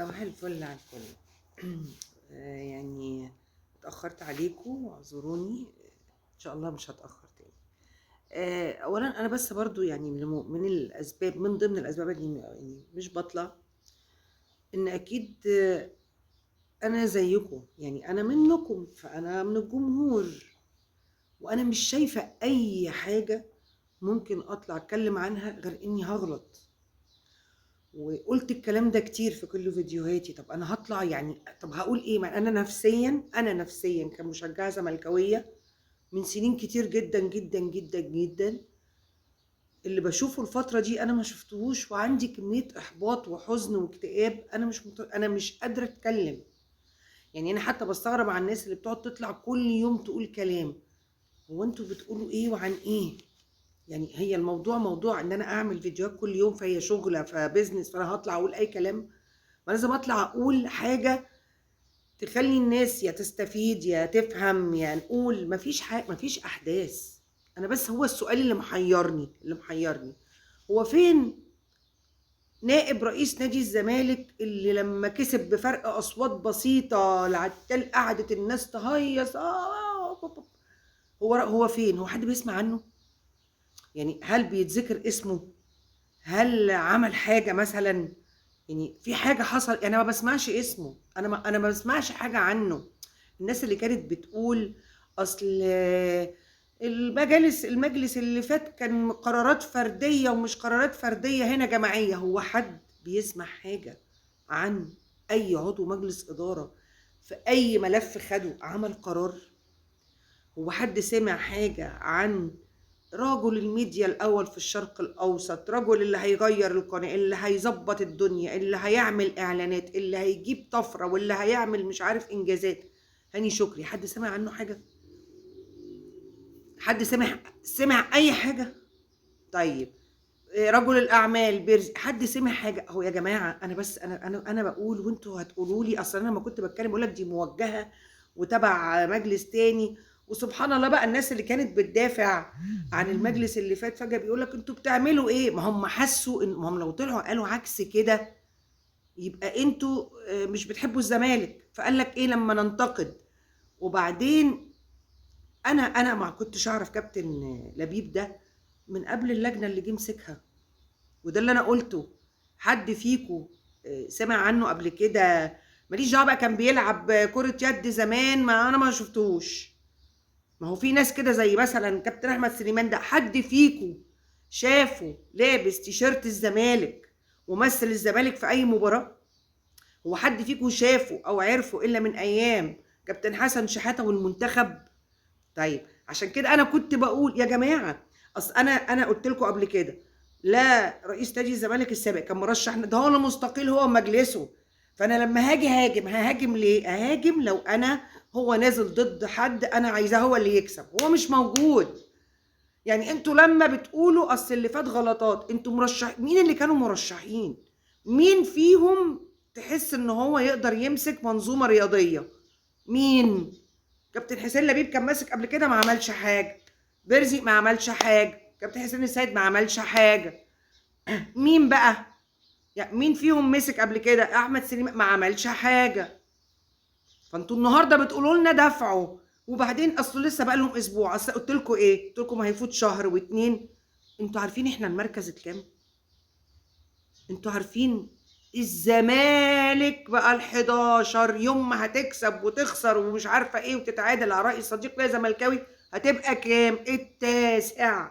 صباح الفل على الكل. يعني اتأخرت عليكم واعذروني، ان شاء الله مش هتأخر تاني. اولا انا بس برضو يعني من الاسباب، من ضمن الاسباب اللي يعني مش بطلع، ان اكيد انا زيكم، يعني انا منكم، فانا من الجمهور، وانا مش شايفة اي حاجة ممكن اطلع اتكلم عنها غير اني هغلط. وقلت الكلام ده كتير في كل فيديوهاتي. طب انا هطلع يعني، طب هقول ايه؟ ما انا نفسيا كمشجعه زملكاويه من سنين كتير جدا جدا جدا جدا، اللي بشوفه الفترة دي انا ما شفتهوش، وعندي كمية احباط وحزن واكتئاب. انا مش قادرة اتكلم. يعني انا حتى بستغرب على الناس اللي بتقعد تطلع كل يوم تقول كلام، هو انتوا بتقولوا ايه وعن ايه؟ يعني هي الموضوع موضوع ان انا اعمل فيديوهات كل يوم، فهي شغله، ف business، فانا هطلع اقول اي كلام؟ ما لازم اطلع اقول حاجة تخلي الناس يا تستفيد يا تفهم يا نقول. مفيش حاجة، مفيش احداث. انا بس هو السؤال اللي محيرني هو فين نائب رئيس نادي الزمالك اللي لما كسب بفرق اصوات بسيطة العتال قعدت الناس تهيص؟ هو فين؟ هو حد بيسمع عنه؟ يعني هل بيتذكر اسمه؟ هل عمل حاجة مثلا؟ يعني في حاجة حصل؟ يعني أنا ما بسمعش اسمه، أنا ما بسمعش حاجة عنه. الناس اللي كانت بتقول أصل المجلس اللي فات كان قرارات فردية ومش قرارات فردية، هنا جماعية. هو حد بيسمع حاجة عن أي عضو مجلس إدارة في أي ملف خده عمل قرار؟ هو حد سمع حاجة عن رجل الميديا الأول في الشرق الأوسط، رجل اللي هيغير القناة، اللي هيظبط الدنيا، اللي هيعمل إعلانات، اللي هيجيب طفرة، واللي هيعمل مش عارف إنجازات، هاني شكري؟ حد سمع عنه حاجة؟ حد سمع أي حاجة؟ طيب رجل الأعمال بيرزي، حد سمع حاجة؟ هو يا جماعة أنا بس أنا بقول وأنتوا هتقولوا لي، أصل أنا لما كنت بتكلم بقول لك دي موجهة وتبع مجلس تاني، وسبحان الله بقى الناس اللي كانت بتدافع عن المجلس اللي فات فجأة بيقول لك انتوا بتعملوا ايه؟ ما هم حسوا ان ما هم لو طلعوا قالوا عكس كده يبقى انتوا مش بتحبوا الزمالك، فقال لك ايه لما ننتقد. وبعدين انا ما كنتش اعرف كابتن لبيب ده من قبل اللجنة اللي جه مسكها، وده اللي انا قلته. حد فيكو سمع عنه قبل كده؟ ماليش دعوه بقى، كان بيلعب كرة يد زمان، ما انا ما شفتوش. ما هو في ناس كده زي مثلا كابتن احمد سليمان ده، حد فيكو شافه لابس تيشيرت الزمالك ومثل الزمالك في اي مباراة؟ هو حد فيكو شافه او عرفه الا من ايام كابتن حسن شحاته والمنتخب؟ طيب عشان كده انا كنت بقول يا جماعة، اصل انا قلت لكم قبل كده، لا رئيس نادي الزمالك السابق كان مرشح، ده هو مستقيل هو مجلسه، فانا لما هاجي هاجم، ههاجم ليه؟ ههاجم لو انا هو نازل ضد حد انا عايزاه هو اللي يكسب، هو مش موجود. يعني انتوا لما بتقولوا اصل اللي فات غلطات، انتوا مرشح مين اللي كانوا مرشحين؟ مين فيهم تحس ان هو يقدر يمسك منظومة رياضية؟ مين؟ كابتن حسين لبيب كان ماسك قبل كده ما عملش حاجة، بيرزي ما عملش حاجة، كابتن حسين السيد ما عملش حاجة. مين بقى؟ يعني مين فيهم مسك قبل كده؟ احمد سليمان ما عملش حاجة. فانتوا النهارده بتقولوا لنا دفعوا، وبعدين اصل لسه بقى لهم اسبوع. اصل قلت لكم ايه؟ قلت لكم هيفوت شهر واتنين. انتوا عارفين احنا المركز الكام؟ انتوا عارفين الزمالك بقى ال11 يوم ما هتكسب وتخسر ومش عارفه ايه وتتعادل على راي صديق ليا زملكاوي هتبقى كام؟ التاسع.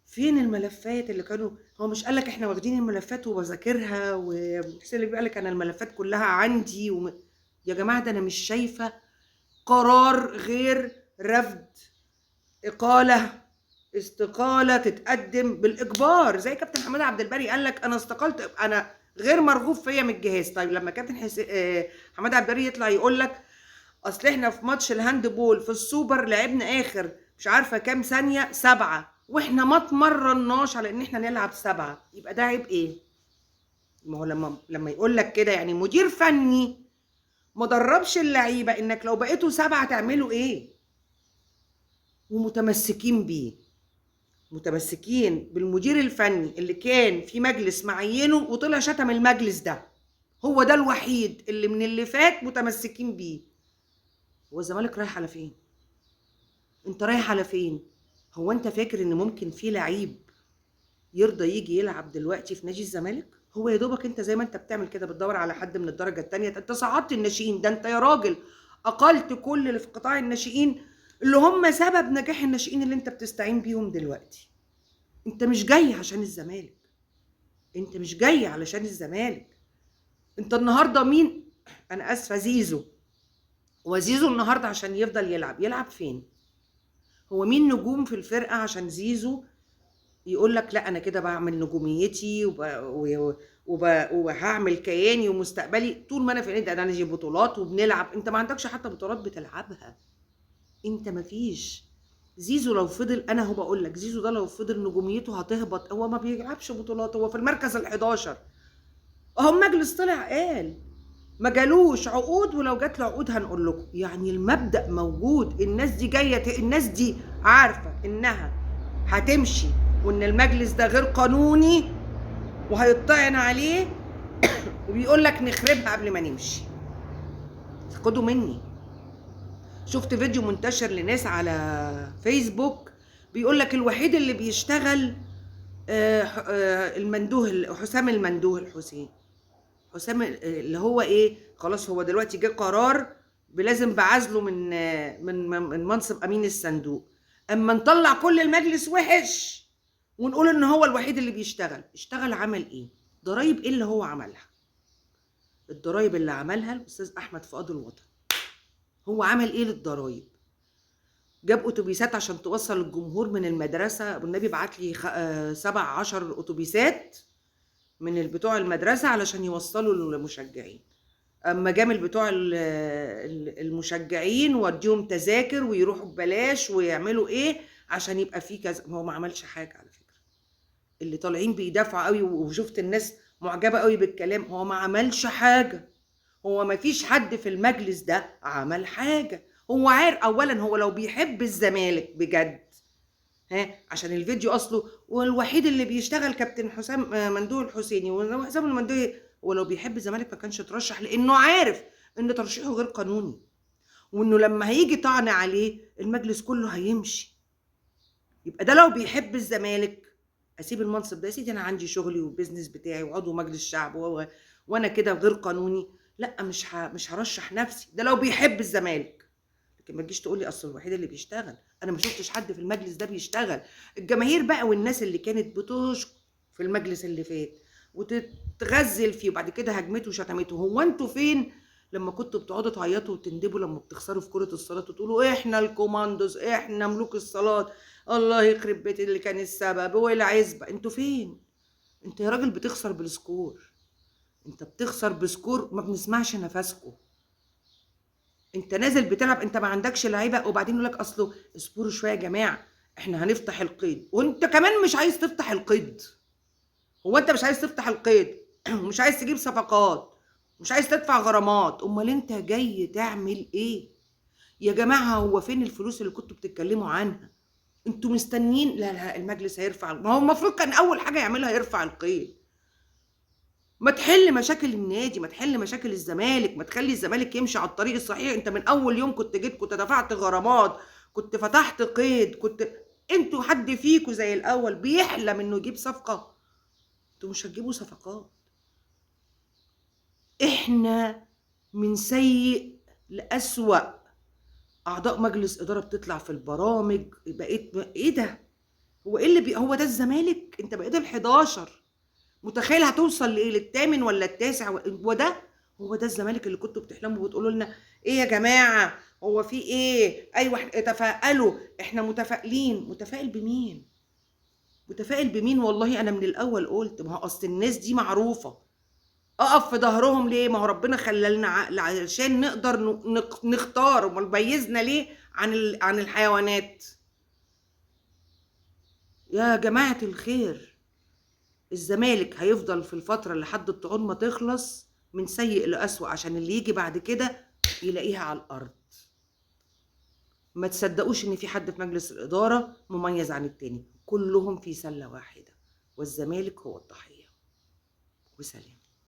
فين الملفات اللي كانوا؟ هو مش قالك احنا واخدين الملفات وبذاكرها، وحسين اللي بيقول لك انا الملفات كلها عندي يا جماعة ده انا مش شايفه قرار غير رفض، اقاله، استقالة تتقدم بالاجبار، زي كابتن حماد عبد الباري قال لك انا استقلت، انا غير مرغوب فيا من الجهاز. طيب لما كابتن حماد عبد الباري يطلع يقول لك اصل احنا في ماتش ال handball في السوبر لعبنا اخر مش عارفه كام ثانية 7، واحنا ما اتمرناش على ان احنا نلعب 7، يبقى ده عيب ايه؟ ما هو لما يقول لك كده، يعني مدير فني ما دربش اللعيبة انك لو بقيتوا 7 تعملوا ايه؟ ومتمسكين بيه، متمسكين بالمدير الفني اللي كان في مجلس معينة وطلع شتم المجلس ده. هو ده الوحيد اللي من اللي فات متمسكين بيه. هو الزمالك رايح على فين؟ انت رايح على فين؟ هو انت فاكر ان ممكن في لعيب يرضى يجي يلعب دلوقتي في نادي الزمالك؟ هو يا دوبك انت زي ما انت بتعمل كده بتدور على حد من الدرجة الثانية. انت صعدت الناشئين، ده انت يا راجل اقلت كل اللي في قطاع الناشئين اللي هم سبب نجاح الناشئين اللي انت بتستعين بيهم دلوقتي. انت مش جاي عشان الزمالك، انت مش جاي علشان الزمالك. انت النهارده مين؟ انا اسفه، زيزو. وزيزو النهارده عشان يفضل يلعب، يلعب فين؟ هو مين نجوم في الفرقة عشان زيزو يقول لك لا انا كده بعمل نجوميتي وهعمل كياني ومستقبلي طول ما انا في النادي؟ انا عندي بطولات وبنلعب. انت ما عندكش حتى بطولات بتلعبها، انت ما فيش. زيزو لو فضل، انا هو بقول لك زيزو ده لو فضل نجوميته هتهبط. هو ما بيلعبش بطولات، هو في المركز ال11. اهو مجلس طلع قال ما جالوش عقود، ولو جات له عقود هنقول لكم. يعني المبدأ موجود. الناس دي جاية، الناس دي عارفه انها هتمشي وان المجلس ده غير قانوني وهيطعن عليه، وبيقول لك نخربها قبل ما نمشي. خدوا مني. شفت فيديو منتشر لناس على فيسبوك بيقول لك الوحيد اللي بيشتغل المندوه حسام المندوه الحسين، حسام اللي هو ايه، خلاص هو دلوقتي جه قرار لازم بعزله من من من منصب امين الصندوق. اما نطلع كل المجلس وحش ونقول ان هو الوحيد اللي بيشتغل. اشتغل عمل ايه؟ ضرايب ايه اللي هو عملها؟ الضرايب اللي عملها الاستاذ احمد فؤاد الوطن. هو عمل ايه للضرايب؟ جاب اتوبيسات عشان توصل الجمهور من المدرسة. والنبي بعت لي 17 اتوبيسات من بتوع المدرسة علشان يوصلوا للمشجعين. اما جامل بتوع المشجعين واديهم تذاكر ويروحوا ببلاش ويعملوا ايه عشان يبقى فيه كذا. هو ما عملش حاجة على فكرة. اللي طالعين بيدافعوا قوي وشفت الناس معجبه قوي بالكلام، هو ما عملش حاجة. هو ما فيش حد في المجلس ده عمل حاجة. هو عارف اولا هو لو بيحب الزمالك بجد، ها، عشان الفيديو اصله والوحيد اللي بيشتغل كابتن حسام مندوه الحسيني وحسام المندوه، ولو بيحب الزمالك ما كانش اترشح، لانه عارف ان ترشيحه غير قانوني، وانه لما هيجي طعن عليه المجلس كله هيمشي. يبقى ده لو بيحب الزمالك اسيب المنصب ده يا سيدي، انا عندي شغلي وال business بتاعي وعضو مجلس شعب وانا كده غير قانوني، لا مش هرشح نفسي. ده لو بيحب الزمالك. لكن ما تجيش تقول لي اصل الوحيد اللي بيشتغل. انا ما شفتش حد في المجلس ده بيشتغل. الجماهير بقى والناس اللي كانت بتشكر في المجلس اللي فات وتتغزل فيه وبعد كده هجمته وشتمته، هو انتوا فين لما كنتوا بتقعدوا تعيطوا وتندبوا لما بتخسروا في كرة الصالات وتقولوا احنا الكوماندوز، احنا ملوك الصالات، الله يخرب بيت اللي كان السبب والعزبة؟ انتوا فين؟ انت يا راجل بتخسر بال score، انت بتخسر ب score ما بنسمعش نفسكم. انت نازل بتلعب، انت ما عندكش لعيبة، وبعدين يقول لك اصله اصبروا شوية يا جماعة احنا هنفتح القيد، وانت كمان مش عايز تفتح القيد. هو انت مش عايز تفتح القيد ومش عايز تجيب صفقات، مش عايز تدفع غرامات، امال انت جاي تعمل ايه يا جماعة؟ هو فين الفلوس اللي كنتوا بتتكلموا عنها؟ انتوا مستنيين لا لا المجلس هيرفع. ما هو المفروض كان اول حاجة يعملها يرفع القيد. ما تحل مشاكل النادي، ما تحل مشاكل الزمالك، ما تخلي الزمالك يمشي على الطريق الصحيح. انت من اول يوم كنت جيت كنت دفعت غرامات، كنت فتحت قيد، كنت انتوا حد فيكوا زي الاول بيحلم انه يجيب صفقة؟ انتوا مش هتجيبوا صفقات. احنا من سيء لأسوأ. اعضاء مجلس ادارة بتطلع في البرامج، بقيت ايه ده؟ هو ايه اللي هو ده الزمالك؟ انت بقيت ال11، متخيل هتوصل لايه؟ للثامن ولا التاسع؟ وده هو ده الزمالك اللي كنتوا بتحلموا وبتقولوا لنا ايه يا جماعة؟ هو في ايه؟ ايوه تفائلوا، احنا متفائلين. متفائل بمين؟ متفائل بمين؟ والله انا من الاول قلت ما هو اصل الناس دي معروفة، اقف في ظهرهم ليه؟ ما هو ربنا خلى لنا عقل عشان نقدر نختار. امال ميزنا ليه عن الحيوانات؟ يا جماعة الخير، الزمالك هيفضل في الفترة اللي لحد الطاعون ما تخلص من سيء لأسوأ، عشان اللي يجي بعد كده يلاقيها على الأرض. ما تصدقوش إن في حد في مجلس الإدارة مميز عن التاني، كلهم في سلة واحدة، والزمالك هو الضحية. وسلام.